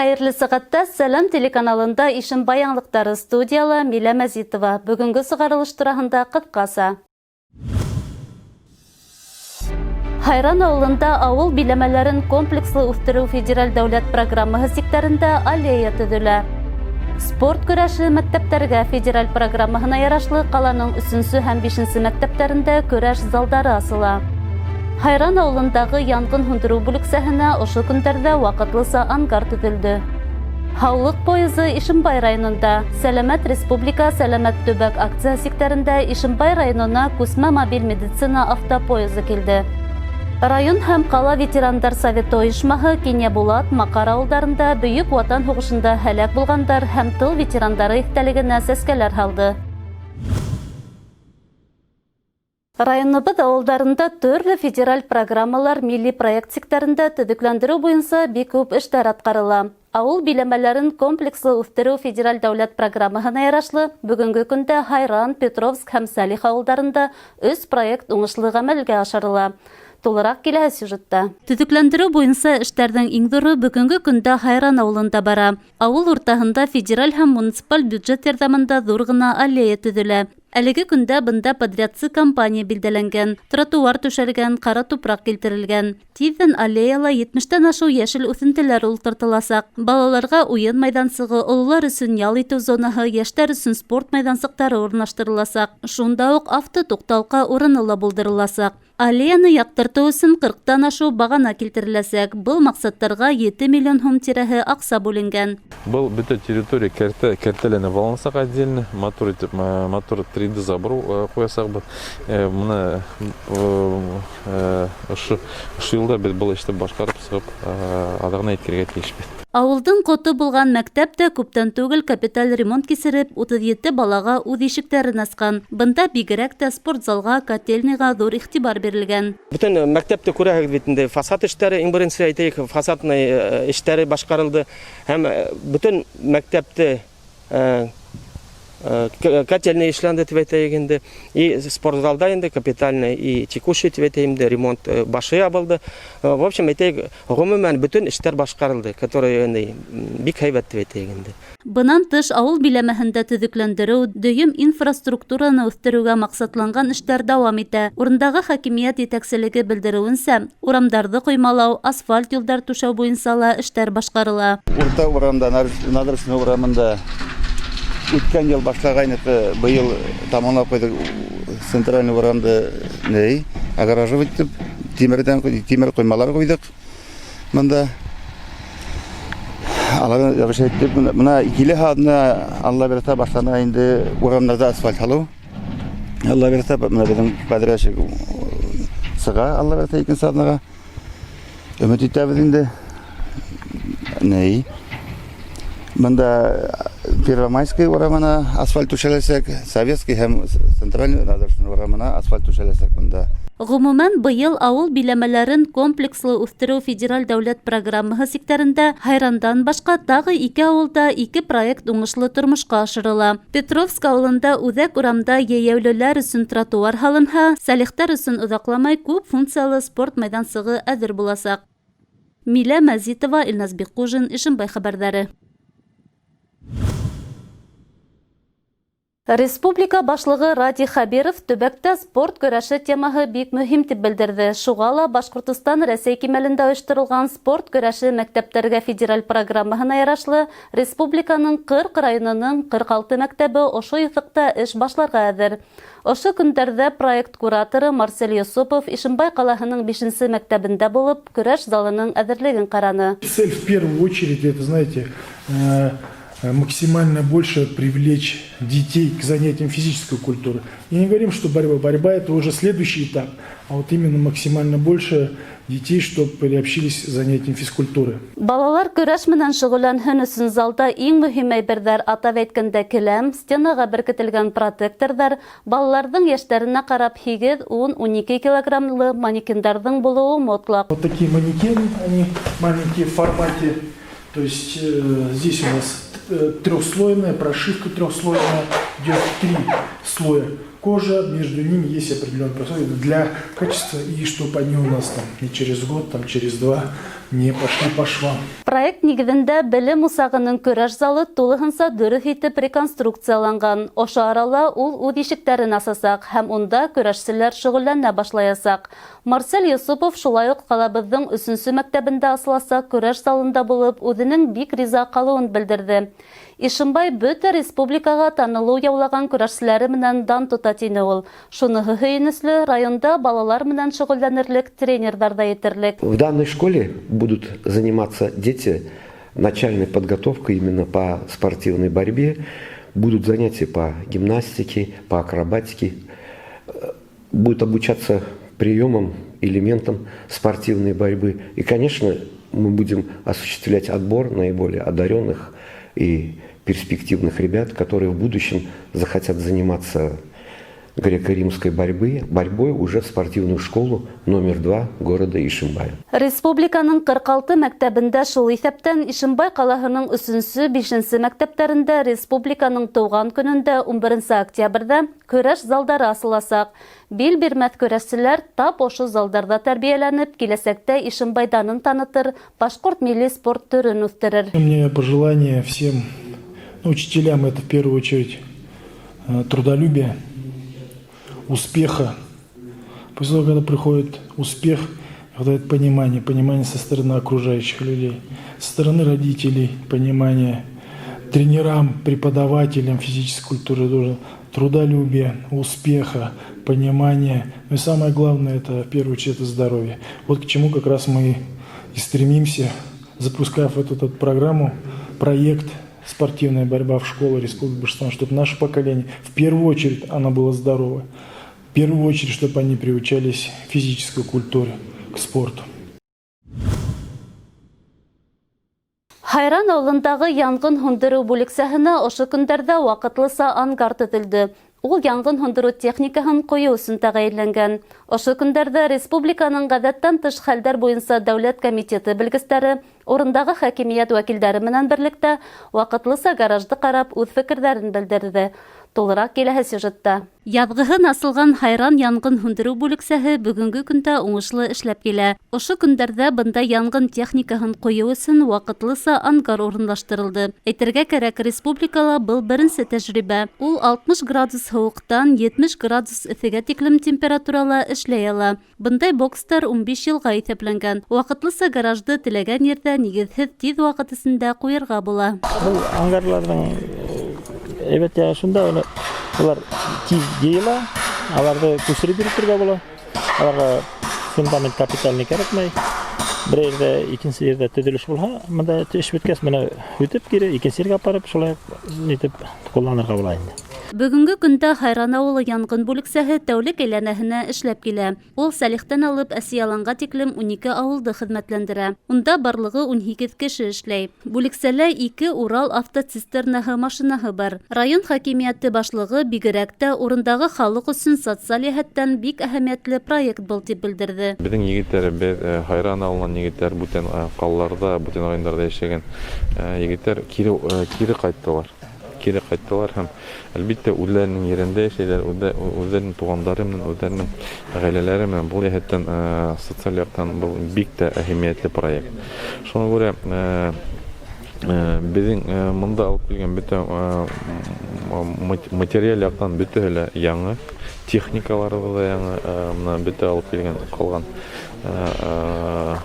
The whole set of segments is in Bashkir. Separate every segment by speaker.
Speaker 1: Хәйерле сәғәттә! Сәләм телеканалында Ишембай яңылыҡтары, студияла Милә Мәзитова. Бөгөнгө сығарылыш тураһында ҡыҫҡаса. Һайран ауылында ауыл биләмәләрен комплекслы үҫтереү федераль дәүләт программаһы сиктәрендә аллея төҙөлә. Спорт көрәше мәктәптәргә федераль программаһына ярашлы ҡаланың өсөнсө һәм бишенсе мәктәптәрендә көрәш залдары асыла. Һайран ауылындағы янғын һүндереү бүлексәһенә ошо көндәрҙә ваҡытлыса ангар төҙөлдө. Һаулыҡ поезы Ишембай районында Сәләмәт республика, сәләмәт төбәк акцияһы сиктәрендә Ишембай районына күсмә мобиль медицина автопоезы килде. Район һәм ҡала ветерандар советы ойошмаһы Кинйәбулат, Маҡар ауылдарында Бөйөк Ватан һуғышында һәләк булғандар һәм тыл ветерандары иҫтәлегенә сәскәләр һалды. Районыбыҙ ауылдарында төрлө федераль программалар, милли проект сиктәрендә төҙөкләндереү буйынса бик күп эштәр атҡарыла. Ауыл биләмәләрен комплекслы үҫтереү федераль дәүләт программаһына ярашлы, бөгөнгө көндә Һайран, Петровск һәм Сәлих ауылдарында өс проект уңышлы ғәмәлгә ашырыла. Тулыраҡ киләһе сюжетта. Төҙөкләндереү буйынса эштәрҙең иң ҙуры бөгөнгө көндә Һайран ауылында бара. Ауыл уртаһында федераль һәм муниципаль бюджет ярҙамында ҙур ғына аллея төҙөлә. Әлеге көндә бында подрядсы компания билдәләнгән, тротуар түшәлгән, ҡара тупраҡ килтерелгән. Тиҙҙән аллеяла етмештән ашыу йәшел үҫентеләр ултыртыласаҡ. Балаларға уйын майҙансығы, ололар өсөн ял итеү зонаһы, йәштәр өсөн спорт майҙансыҡтары урынлаштырыласаҡ. Шунда уҡ автотуҡталҡа урыны ла булдырыласаҡ. Аллеяны яҡтыртыу өсөн ҡырҡтан ашыу бағана килтереләсәк. Был маҡсаттарға 7 миллион һум тирәһе аҡса бүленгән.
Speaker 2: Был бөтә территория кәртә, кәртәләнеп алынасаҡ отдельно, матур итеп, матур 3D забор ҡуясаҡбыҙ. Бына ошо йылда беҙ был эште башҡарып сығып, аҙағына еткерергә тейешбеҙ.
Speaker 1: Ауылдың ҡото булған мәктәп тә күптән түгел капиталь ремонт кисереп, 37 балаға үҙ ишектәрен асҡан. Бында бигерәк тә спортзалға, котельныйға ҙур иғтибар бирелгән.
Speaker 3: Бөтөн мәктәптә күрәһегеҙ бит инде, фасад эштәре, иң беренсе әйтәйек, фасадный эштәре башҡарылды һәм бөтөн мәктәпте котельный эшләнде тип әйтәйек инде. И спортзалда инде капитальный и текущий тип әйтәйем инде ремонт башы ябылды. В общем, әйтәйек, ғөмүмән бөтөн эштәр башҡарылды, который инде бик һәйбәт тип әйтәйек инде.
Speaker 1: Бынан тыш ауыл биләмәһендә төҙөкләндереү, дөйөм инфраструктураны үҫтереүгә маҡсатланған эштәр дауам итә. Урындағы хакимиәт етәкселеге белдереүенсә, урамдарҙы ҡоймалау, асфальт юлдар түшәү буйынса ла эштәр башҡарыла.
Speaker 4: Урта урамда, Набережный урамында үткән йыл башлағайныҡ, быйыл тамамлап ҡуйҙыҡ центральный урамды ней, огораживать итеп, тимерҙән тимер ҡоймалар ҡуйҙыҡ. Мында алар ябыша итеп, бына киләһе аҙна, Алла бирһә, башлана инде урамдарҙа асфальт һалыу. Алла бирһә, бына беҙҙең подрядчик сыға, Алла бирһә, икенсе аҙнаға. Өмөт итәбеҙ инде. Ней. Бында Первомайский урамына асфальт түшәләсәк, Советский һәм Центральный Набережный урамына асфальт түшәләсәк бында.
Speaker 1: Ғөмүмән, быйыл ауыл биләмәләрен комплекслы үҫтереү федераль дәүләт программаһы сиктәрендә Һайрандан башҡа тағы ике ауылда ике проект уңышлы тормошҡа ашырыла. Петровск ауылында үҙәк урамда йәйәүлеләр өсөн тротуар һалынһа, Сәлихтәр өсөн оҙаҡламай күп функциялы спорт майҙансығы әҙер буласаҡ. Милә Мәзитова, Илназ Бикҡужин, Ишембай хәбәрҙәре. Республика башлығы Радий Хәбиров төбәктә спорт көрәше темаһы бик мөһим тип белдерҙе. Шуға ла Башҡортостан Рәсәй кимәлендә ойошторолған спорт көрәше мәктәптәргә федераль программаһына ярашлы республиканың 40 районының 46 мәктәбе ошо юҫыҡта эш башларға әҙер. Ошо көндәрҙә проект кураторы Марсель Йосопов Ишембай ҡалаһының 5-нсе мәктәбендә булып, көрәш залының әҙерлеген ҡараны.
Speaker 5: Цель в первую очередь это, знаете, максимально больше привлечь детей к занятиям физической культуры. И не говорим, что борьба. Борьба – это уже следующий этап, а вот именно максимально больше детей, чтобы приобщились к занятиям физкультуры.
Speaker 1: Балалар көрәш менән шөғөлләнһен өсөн залда иң мөһим әйберҙәр, атап әйткәндә, келәм, стенаға беркетелгән протекторҙар, балаларҙың йәштәренә ҡарап 8, 10, 12 килограммлы манекендарҙың булыуы мотлаҡ.
Speaker 5: Вот такие манекены, они маленькие в формате. То есть здесь у нас трехслойная, прошивка трехслойная, идет три слоя кожа, между ними есть определенный прослой для качества, и чтобы они у нас там не через год, там через два не пошли по швам.
Speaker 1: Проект нигеҙендә белем усағының көрәш залы тулыһынса дөрөҫ итеп реконструкцияланған. Ошо арала ул үҙ ишектәрен асасаҡ һәм унда көрәшселәр шөғөлләнә башлаясаҡ. Марсель Йосопов шулай уҡ ҡалабыҙҙың өсөнсө мәктәбендә асыласаҡ көрәш залында булып, үҙенең бик риза ҡалыуын белдерҙе. Ишембай бөтә республикаға танылыу яулаған көрәшселәре менән дан тота, тине ул. Шуныһы һөйөнөслө, районда балалар менән шөғөлләнерлек тренерҙар ҙа етерлек.
Speaker 6: В данной школе будут заниматься дети начальной подготовкой именно по спортивной борьбе, будут занятия по гимнастике, по акробатике, будут обучаться приемам, элементам спортивной борьбы. И, конечно, мы будем осуществлять отбор наиболее одаренных и перспективных ребят, которые в будущем захотят заниматься греко-римской борьбой уже в спортивную школу номер 2 города Ишимбая.
Speaker 1: Республиканың 46 мәктәбендә, шул иҫәптән Ишембай ҡалаһының 3-нсе, 5-нсе мәктәптәрендә республиканың тыуған көнөндә 11 октябрҙә көрәш залдары асыласаҡ. Бил бирмәҫ көрәшселәр тап ошо залдарҙа тәрбиәләнеп, киләсәктә Ишембай данын танытыр, башҡорт милли спорт төрөн үҫтерер.
Speaker 5: У меня пожелание всем, ну, учителям, это в первую очередь трудолюбие, успеха. После того, когда приходит успех, хватает понимания, понимание со стороны окружающих людей, со стороны родителей, понимание тренерам, преподавателям физической культуры тоже, трудолюбие, успеха, понимание. Ну и самое главное, это в первую очередь это здоровье. Вот к чему как раз мы и стремимся, запуская эту программу, проект «Спортивная борьба в школу Республики Башкортостан», чтобы наше поколение, в первую очередь, оно было здорово. В первую очередь, чтобы они приучались к физической культуре, к спорту.
Speaker 1: Һайран ауылындағы янғын һүндереү бүлексәһенә ошо көндәрҙә ваҡытлыса ангар төҙөлдө. Ул янғын һүндереү техникаһын ҡуйыу өсөн тәғәйенләнгән. Ошо көндәрҙә республиканың ғәҙәттән тыш хәлдәр буйынса дәүләт комитеты белгестәре урындағы хакимиәт вәкилдәре менән берлектә ваҡытлыса гаражды ҡарап үҙ фекерҙәрен белдерҙе. Тулыраҡ киләһе сюжетта. Яҙғыһын асылған Һайран янғын һүндереү бүлексәһе бөгөнгө көндә уңышлы эшләп килә. Ошо көндәрҙә бында янғын техникаһын ҡуйыу өсөн ваҡытлыса ангар урынлаштырылды. Әйтергә кәрәк, республикала был беренсе тәжрибә. Ул 60 градус һыуыҡтан 70 градус эҫегә тиклем температурала эшләй ала. Бындай бокстар 15 йылға иҫәпләнгән. Ваҡытлыса гаражды теләгән ерҙә нигеҙһеҙ тиҙ ваҡыт эсендә ҡуйырға була.
Speaker 7: Был ангарларҙың әйбәт яғы шунда, улар тиҙ йыйыла, аларҙы күсереп йөрөтөргә була. Аларға фундамент капитальный кәрәкмәй. Бер ерҙә, икенсе ерҙә төҙөлөш булһа, бында эш бөткәс, бына һүтеп кире икенсе ергә апарып, шулай итеп ҡулланырға була инде.
Speaker 1: Бөгөнгө көндә Һайран ауылы янғын бүлексәһе тәүлек әйләнәһенә эшләп килә. Ул Сәлихтән алып Әсияланға тиклем 12 ауылды хеҙмәтләндерә. Унда барлығы 18 кеше эшләй. Бүлексәлә 2 Урал автоцистернаһы машинаһы бар. Район хакимиәте башлығы бигерәк тә урындағы халыҡ өсөн социаль йәһәттән бик әһәмиәтле проект был тип белдерҙе.
Speaker 2: Беҙҙең егеттәребеҙ, Һайран ауылынан егеттәр, бүтән ҡалаларҙа, бүтән райондарҙа йәшәгән егеттәр кире ҡайттылар. Кире ҡайттылар һәм әлбиттә үҙҙәренең ерендә йәшәйҙәр, үҙҙәренең туғандары менән, үҙҙәренең ғаиләләре менән. Был йәһәттән, социаль яҡтан был бик тә әһәмиәтле проект. Шуңа күрә, беҙҙең, мында алып килгән бөтә, материаль яҡтан бөтәһе лә яңы, техникаларыбыҙ ҙа яңы, мына бөтә алып килгән ҡалған,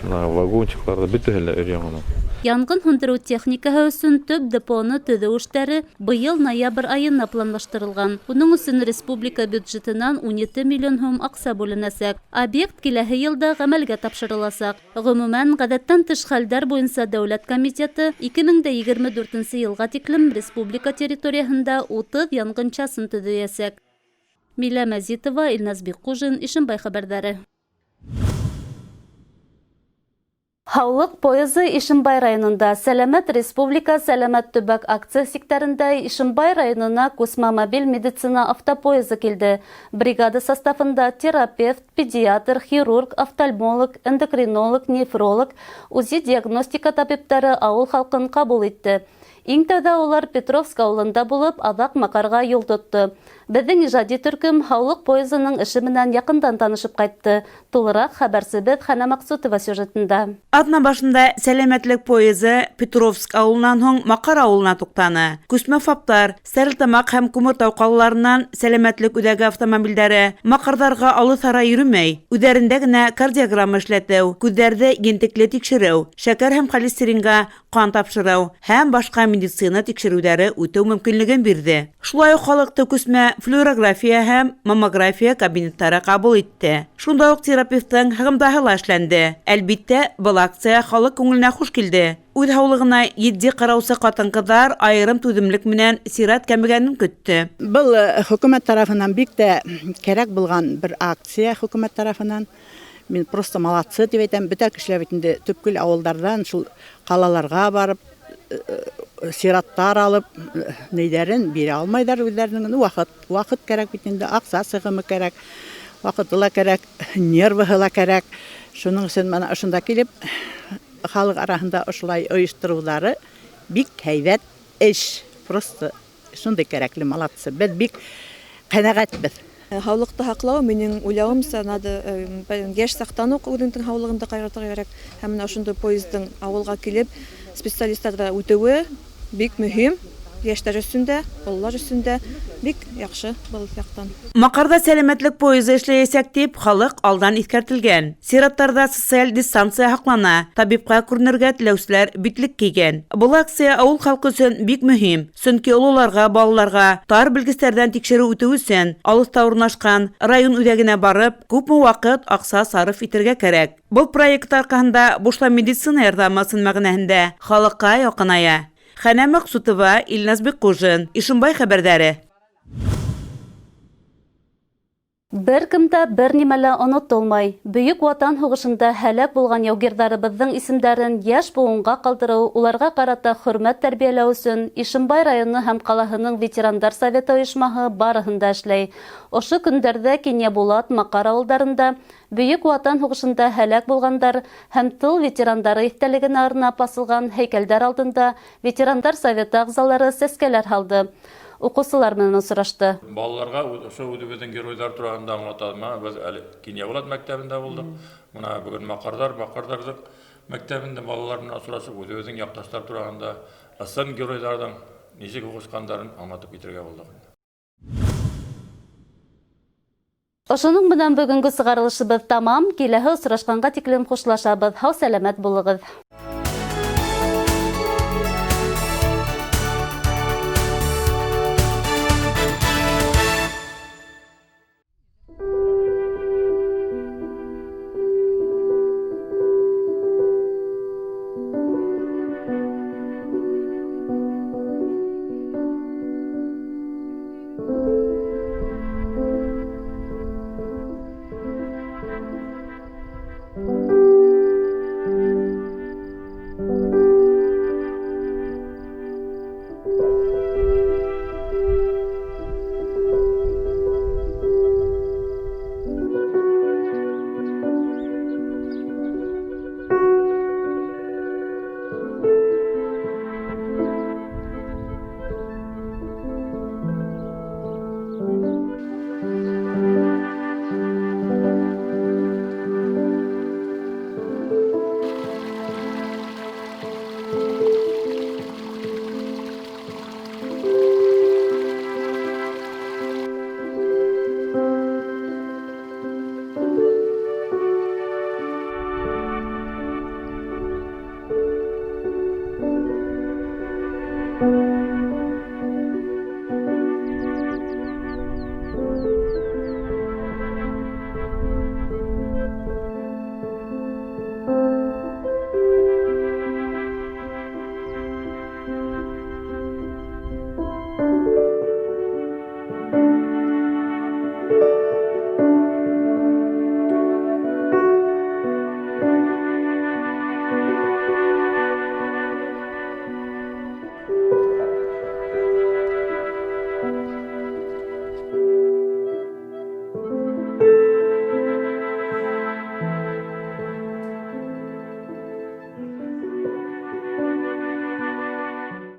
Speaker 2: мына вагончиктар ҙа бөтәһе лә өр-яңынан.
Speaker 1: Янғын һүндереү техникаһы өсөн төп депоны төҙөү эштәре быйыл ноябрь айына планлаштырылған. Уның өсөн республика бюджетынан 17 миллион һум аҡса бүленәсәк. Объект киләһе йылда ғәмәлгә тапшырыласаҡ. Ғөмүмән, ғәҙәттән тыш хәлдәр буйынса дәүләт комитеты 2024 йылға тиклем республика территорияһында 30 янғын часын төҙөйәсәк. Милә Мәзитова, Илназ Бикҡужин, Ишембай хәбәрҙәре. Һаулыҡ поезы Ишембай районында Сәләмәт республика, сәләмәт төбәк акция сиктәрендә Ишембай районына күсмә мобиль медицина автопоезы килде. Бригада составында терапевт, педиатр, хирург, офтальмолог, эндокринолог, нефролог, УЗИ диагностика табиптары ауыл халҡын ҡабул итте. Иң тәүҙә улар Петровск ауылында булып, аҙаҡ Маҡарға юл тотто. Беҙҙең ижади төркөм һаулыҡ поезының эше менән яҡындан танышып ҡайтты. Тулыраҡ хәбәрсебеҙ Хәнә Маҡсутова сюжетында.
Speaker 8: Аҙна башында сәләмәтлек поезы Петровск ауылынан һуң Маҡар ауылына туҡтаны. Күсмә ФАПтар, Стәрлетамаҡ һәм Күмертау ҡалаларынан сәләмәтлек үҙәге автомобилдәре Маҡарҙарға алыҫ ара йөрөмәй, үҙҙәрендә генә кардиограмма эшләтеү, күҙҙәрҙе ентекле тикшереү, шәкәр һәм холестеринға ҡан тапшырыу һәм башҡа медицина тикшереүҙәре үтеү мөмкинлеген бирҙе. Шулай уҡ халыҡты күсмә флюорография һәм маммография кабинеттары ҡабул итте. Шунда уҡ терапевттың һығымтаһы ла эшләнде. Әлбиттә, был акция халыҡ күңеленә хуш килде. Үҙ һаулығына етди ҡараусы ҡатын-ҡыҙҙар айырым түҙемлек менән сират кәмегәнен көттө.
Speaker 9: Был хөкүмәт тарафынан бик тә кәрәк булған бер акция хөкүмәт тарафынан. Мин просто молодцы тип әйтәм. Бөтә кешеләр бит инде төпкөл ауылдарҙан шул ҡалаларға барып сираттар алып нейҙәрен бирә алмайҙар үҙҙәренең. Ваҡыт кәрәк бит инде, аҡса сығымы кәрәк, ваҡыты ла кәрәк, нервыһы ла кәрәк. Шуның өсөн мына ошонда килеп халыҡ араһында ошолай ойоштороуҙары бик һәйбәт эш. Просто шундай кәрәкле, молодцы. Беҙ бик ҡәнәғәтбеҙ.
Speaker 10: Һаулыҡты һаҡлау, минең уйлауымса, надо йәш саҡтан уҡ үҙеңдең һаулығыңды ҡайғыртырға кәрәк. Һәм мына ошондай поездың ауылға килеп специалисттарҙа үтеүе бик мөһим. Йәштәр өсөн дә, ололар өсөн дә бик яҡшы был яҡтан.
Speaker 8: Маҡарҙа сәләмәтлек поезы эшләйәсәк тип халыҡ алдан иҫкәртелгән. Сираттарҙа социаль дистанция һаҡлана, табипҡа күренергә теләүселәр битлек кейгән. Был акция ауыл халҡы өсөн бик мөһим, сөнки ололарға, балаларға тар белгестәрҙән тикшереү үтеү өсөн алыҫта урынлашҡан район үҙәгенә барып, күпме ваҡыт, аҡса сарыф итергә кәрәк. Был проект арҡаһында бушлай медицина ярҙамы ысын мәғәнәһендә халыҡҡа яҡыная. Хәнә Маҡсутова, Илназ Бикҡужин, Ишембай хәбәрҙәре.
Speaker 1: Бер кем дә бер нимә лә онотолмай. Бөйөк Ватан һуғышында һәләк булған яугирҙарыбыҙҙың исемдәрен йәш быуынға ҡалдырыу, уларға ҡарата хөрмәт тәрбиәләү өсөн Ишембай районы һәм ҡалаһының ветерандар советы ойошмаһы барыһын да эшләй. Ошо көндәрҙә Кинйәбулат, Маҡар ауылдарында Бөйөк Ватан һуғышында һәләк булғандар һәм тыл ветерандары иҫтәлегенә арнап асылған һәйкәлдәр алдында ветерандар советы ағзалары сәскәләр һалды. Уҡыусылар менән осрашты.
Speaker 11: Балаларға ошо үҙебеҙҙең геройҙар тураһында аңлатабыҙ. Мына беҙ әле Кинйәбулат мәктәбендә булдыҡ. Мына бөгөн Маҡарҙарҙың мәктәбендә балалар менән осрашып, үҙебеҙҙең яҡташтар тураһында, ысын геройҙарҙың нисек һуғышҡандарын аңлатып китергә булдыҡ.
Speaker 1: Ошоноң менән бөгөнгө сығарылышыбыҙ тамам. Киләһе осрашҡанға тиклем хушлашабыҙ. Һау сәләмәт булығыҙ.